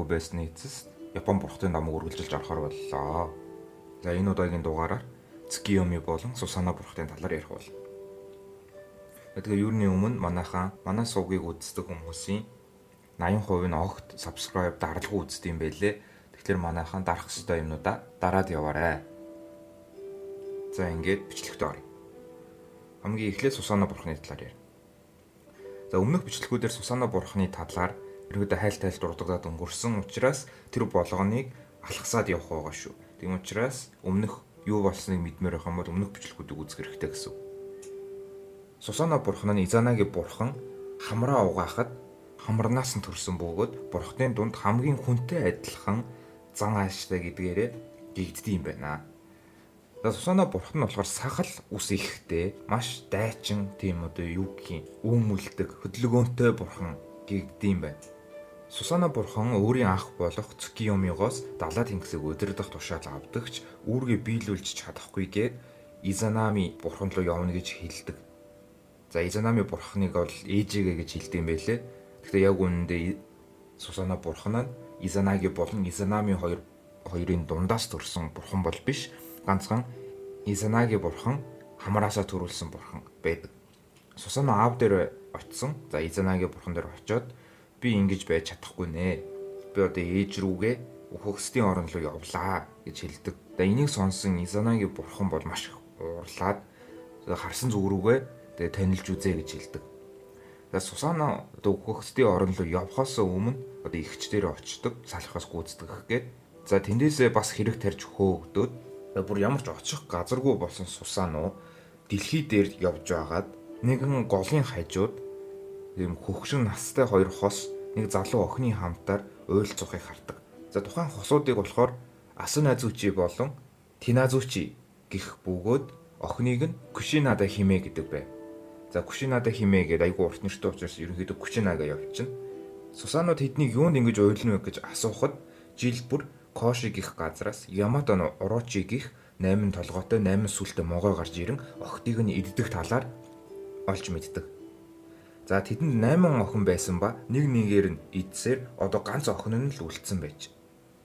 амжаагүй байсны эцэст Япон бурхтын домог үргэлжилж орохоор боллоо. За энэ удаагийн дугаараар Цукиёми болон Сусано бурхтын талаар ярих болно. Тэгээ юуны өмнө манайхаа манай сувгийг үздэг хүмүүсийн 80% нь огт subscribe даралгүй үздэг юм байлээ. Тэгэхээр манайхаа дарах ёстой юмнуудаа дараад яваарай. За ингээд бичлэгтээ оръё. Хамгийн эхлээд Сусано бурхны талаар ярина. За өмнөх бичлэгүүдээр Сусано бурхны талаар ерөөдөө хайл тайл дурддаад өнгөрсөн учраас тэр болгоныг алхасаад явах байгаа шүү. Тийм учраас өмнөх юу болсныг мэдмээр байх юм бол өмнөх бичлэгүүдийг үзэх хэрэгтэй гэсэн. Сусано бурхан нь Изанаги бурхан хамраа угаахад хамарнаас нь төрсөн бөгөөд бурхны дунд хамгийн хүнтэй адилхан зан ааштай гэдгээрээ гэгддэг юм байна. За Сусано бурхан нь болохоор сахал ус ихтэй маш дайчин тийм одоо юу гэх юм үүмэлдэг хөдөлгөөнтэй бурхан гэгддэг юм байна. Сусано бурхан өөрийн ах болох Цукиёмигоос далаа тэнгисийг удирдах тушаал авдагч үүргээ биелүүлж чадахгүйгээд Изанами бурхан руу явна гэж хэлдэг. За Изанами бурханыг бол ээжигээ гэж хэлдэг юм байлээ. Гэхдээ яг үнэндээ Сусано бурхан нь Изанаги болон Изанами хоёрын дундаас төрсэн бурхан бол биш. Ганцхан Изанаги бурхан хамраасаа төрүүлсэн бурхан байдаг. Сусано аав дээр очсон. За Изанаги бурхан дээр очиод би ингэж байж чадахгүй нэ. Би одоо ээж рүүгээ үхэгсдийн орон руу явлаа гэж хэлдэг. За энийг сонсон Изанаги бурхан бол маш их уурлаад харсан зүг рүүгээ тэгээ танилж үзье гэж хэлдэг. За Сусано одоо үхэгсдийн орон руу явхаас өмнө одоо эгч дээр очдог, салхиас гүйцэтгэх гээд. За тэндээсээ бас хэрэг тарьж хөөгдөөд бүр ямар ч очих газаргүй болсон Сусано дэлхий дээр явж байгаад нэгэн голын хажууд ийм хөгшин настай хоёр хос нэг залуу охины хамтаар уйлцухыг хардаг. За тухайн хосуудыг болохоор Асуназүчи болон Тиназүчи гэх бөгөөд охиныг нь Кушинада химээ гэдэг байв. За Кушинада химээ гэдэг айгүй урт нэртэй учраас ерөнхийдөө Кушинага явчихна. Сусано тэднийг юунд ингэж уйлна вэ гэж асуухад жил бүр Коши гих газраас Ямато но Орочи гих 8 толгойтой 8 сүлтэй могой гарч ирэн охидыг нь иддэг талаар олж мэддэг. За тэдэнд 8 охин байсан ба нэг нэгээр нь идсээр одоо ганц охин нь л үлдсэн байж.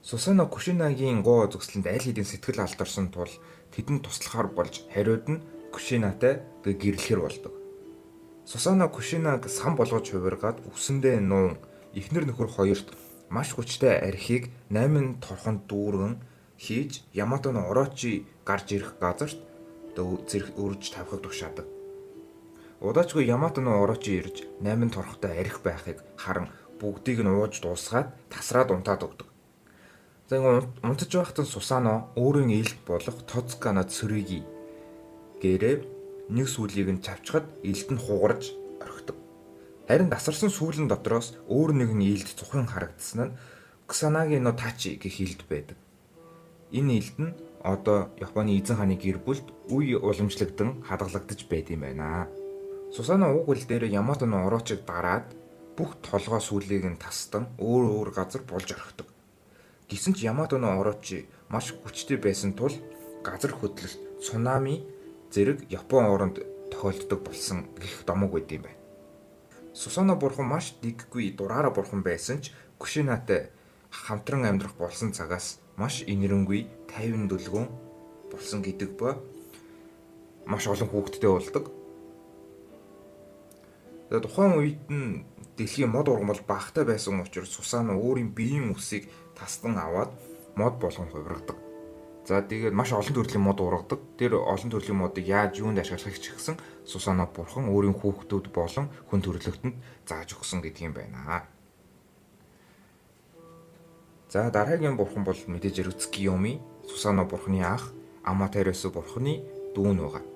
Сусано Кушинагийн гоо үзэсгэлэнд аль хэдийн сэтгэл алдарсан тул тэдэнд туслахаар болж хариуд нь Кушинатай гэрлэхэр болдог. Сусано Кушинаг сан болгож хувиргаад үсэндээ нуун эхнэр нөхөр хоёрт маш хүчтэй архийг 8 торхонд дүүргэн хийж Ямато но Орочи гарч ирэх газарт одоо зэрэг өрж тавихыг тушаадаг. Удаачгүй Ямато но Орочи ирж 8 торхтой арх байхыг харан бүгдийг нь ууж дуусгаад тасраад унтаад өгдөг. За ингээд унтаж байхад Сусано өөрийн илт болох Тоцукано Цүрүги гэрээ нэг сүлийг нь чавчхад илт нь хугарч орхидог. Харин тасарсан сүүлэн дотроос өөр нэгэн илд цухын харагдсан нь Кусанаги но Тачи гэх илд байдаг. Энэ илд нь одоо Японы эзэн хааны гэр бүлд үе уламжлагдан хадгалагдаж байд юм байна. Сусано уг үл дээр Ямато но Орочиг дараад бүх толгой сүлийг нь тастан өөр өөр газар болж орхидог. Гэсэн ч Ямато но Орочи маш хүчтэй байсан тул газар хөдлөлт, цунами зэрэг Япон оронд тохиолддог болсон гэх домог байд юм байна. Сусано бурхан маш дэггүй дураараа бурхан байсан ч Кушинатай хамтран амьдрах болсон цагаас маш инэрэнгүй 50 дүлгүн болсон гэдэг ба маш олон хүүхэдтэй болдог. За тухайн үед нь дэлхийн мод ургамал багатай байсан учраас Сусано өөрийн биеийн үсийг тастан аваад мод болгон хувиргадаг. За тэгээд маш олон төрлийн мод ургадаг. Тэр олон төрлийн модыг яаж юунд ашиглахыг ч гэсэн Сусано бурхан өөрийн хүүхдүүд болон хүн төрлөختөнд зааж өгсөн гэдэг юм байна. За дараагийн бурхан бол мэдээж хэрэг Цукиёми, Сусано бурханы ах Аматерасу бурханы дүү нь байгаа.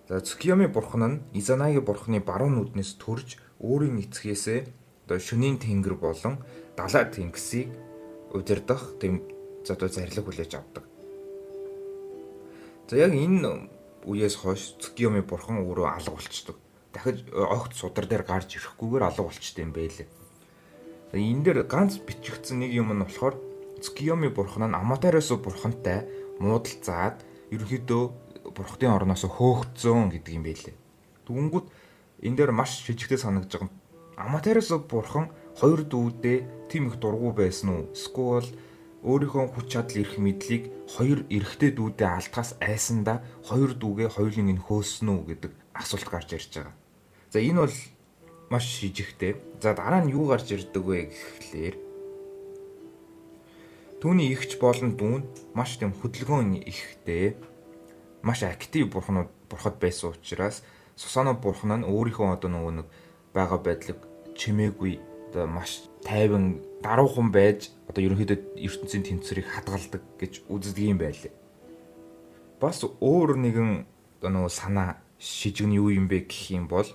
За Цукиёми бурхан нь Изанаги бурханы баруун нүднээс төрж өөрийн эцгээсээ одоо шөнийн тэнгэр болон далай тэнгисийг удирдах тийм одоо зарлиг хүлээж авдаг. За яг энэ үеэс хойш Цукиёми бурхан өөрөө алга болчдөг. Дахиж огт судар дээр гарч ирэхгүйгээр алга болчтой юм байлээ. Энэ дээр ганц бичигдсэн нэг юм нь болохоор Цукиёми бурхан нь Аматерасу бурхантай муудалцаад ерөнхийдөө бурхтын орноос хөөгдсөн гэдэг юм байлээ. Дүнгүүд энэ дээр маш жижигтэй санагдаж байгаа. Аматерасу бурхан Хоёр дүүдээ тийм их дургу байсан уу? Эсвэл өөрийнхөө хүч чадал эрх мэдлийг хоёр эрэгтэй дүүдээ алдахаас айсандаа хоёр дүүгээ хоёулын нь хөөсөн үү гэдэг асуулт гарч ирж байгаа. За энэ бол маш шижигтэй. За дараа нь юу гарч ирдэг вэ гэхлээр түүний эгч болон дүү нь маш тийм хөдөлгөөн ихтэй, маш актив бурхнууд бурхад байсан учраас Сусано бурхан нь өөрийнхөө одоо нөгөө нэг байгаа байдлыг чимээгүй одоо маш тайван даруухан байж одоо ерөнхийдөө ертөнцийн тэнцвэрийг хадгалдаг гэж үздэг юм байлээ. Бас өөр нэгэн одоо нөгөө санаа шижиг нь юу юм бэ гэх юм бол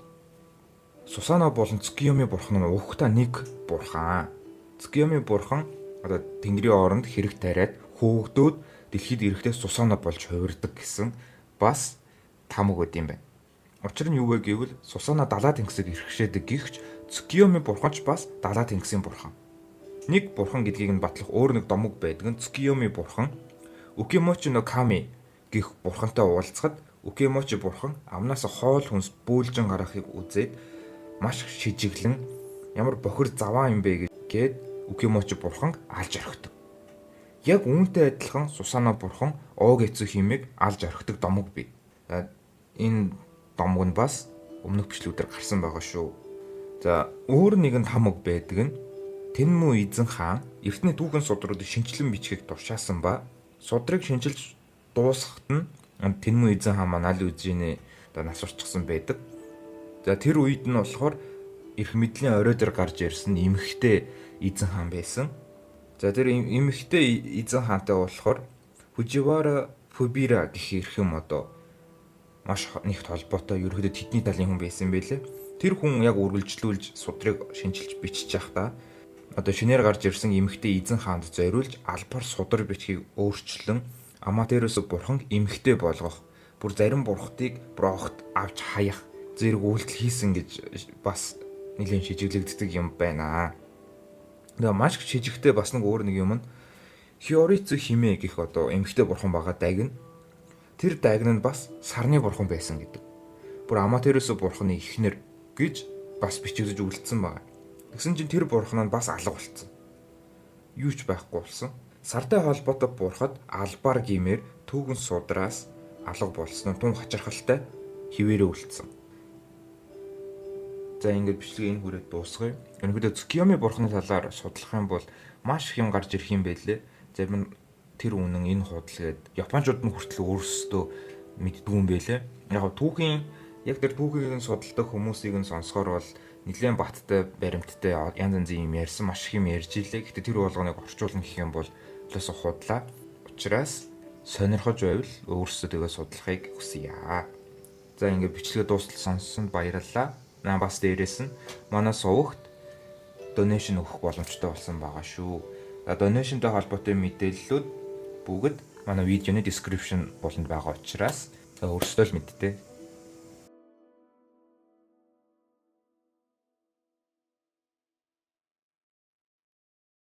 Сусано болон Цукиёми бурхан нь угтаа нэг бурхан. Цукиёми бурхан одоо Тэнгэрийн оронд хэрэг тариад хөөгдөөд дэлхийд ирэхдээ Сусано болж хувирдаг гэсэн бас таамаг өгд юм байна. Учир нь юу вэ гэвэл Сусана далаа тэнгисийг эрхшээдэг гихч Цукиёми бурхан ч бас далаа тэнгисийн бурхан. Нэг бурхан гэдгийг нь батлах өөр нэг домог байдаг нь Цукиёми бурхан Укимочи но Ками гэх бурхантай уулзахад Укимочи бурхан амнаас хоол хүнс бөөлжин гаргахыг үзээд маш шижиглэн ямар бохир заваа юм бэ гээд Укимочи бурхан алж орхидог. Яг үүнтэй адилхан Сусана бурхан Огэцү химийг алж орхидог домог бий. Энэ домог нь бас өмнөх бичлэгүүдээр гарсан байгаа шүү. За өөр нэгэн тамаг байдаг нь Тэнмү эзэн хаан эртний түүхэн судруудыг шинчлэн бичгийг туршаасан ба судрыг шинчилж дуусгахад нь Тэнмү эзэн хаан маань аль үзье одоо нас урчсан байдаг. За тэр үед нь болохоор эрх мэдлийн орой дээр гарч ирсэн эмэгтэй эзэн хаан байсан. За тэр эмэгтэй эзэн хаантай болохоор Фуживара Фубира гэх эрхэм одоо маш нэгт холбоотой ерөөхдөө тэдний талын хүн байсан байлээ. Тэр хүн яг үргэлжлүүлж судрыг шинчилж бичиж байхдаа одоо шинээр гарч ирсэн эмэгтэй эзэн хаанд зориулж албаар судар бичгийг өөрчлөн Аматерасу бурхан эмэгтэй болгох, бүр зарим бурхтыг брохт авч хаях зэрэг үйлдэл хийсэн гэж бас нэлээд шижиглэгддэг юм байна. Тэгээ маш их шижигтэй бас нэг өөр нэг юм нь Хиорицу химээ гэх одоо эмэгтэй бурхан байгаа дайг нь тэр дайгн нь бас сарны бурхан байсан гэдэг. Бүр Аматерасу бурханы эхнэр гэж бас бичигдэж үлдсэн байгаа. Тэгсэн чинь тэр бурхан нь бас алга болцсон. Юу ч байхгүй болсон. Сартай холбоотой бурхад албаар гимээр түүгэн судраас алга болсон нь тун хачирхалтай хിവэрэ үлдсэн. За ингээд бичлэгийг энэ хүрээд дуусгая. Ерөнхийдөө Цукиёми бурханы талаар судлах юм бол маш их юм гарч ирэх юм байлээ. Зарим нь тэр үнэн энэ худал гээд японочууд нь хүртэл өөрсдөө мэддгүй юм байлээ. Яг түүхийн яг тэр түүхийг нь судалдаг хүмүүсийг нь сонсохоор бол нэлээд баттай баримттай янз янзын юм ярьсан маш их юм ярьж илээ. Гэхдээ тэр болгоныг орчуулна гэх юм бол төлөөс худлаа. Учираас сонирхож байвал өөрсдөө тэгээ судлахыг хүсье. За ингээд бичлэгээ дуустал сонссонд баярлалаа. Наа бас дээрээс нь манай сувагт donation өгөх боломжтой болсон байгаа шүү. За donationтай холбоотой мэдээллүүд бүгд манай видеоны description буланд байгаа учраас өөрсдөө л мэдтээ.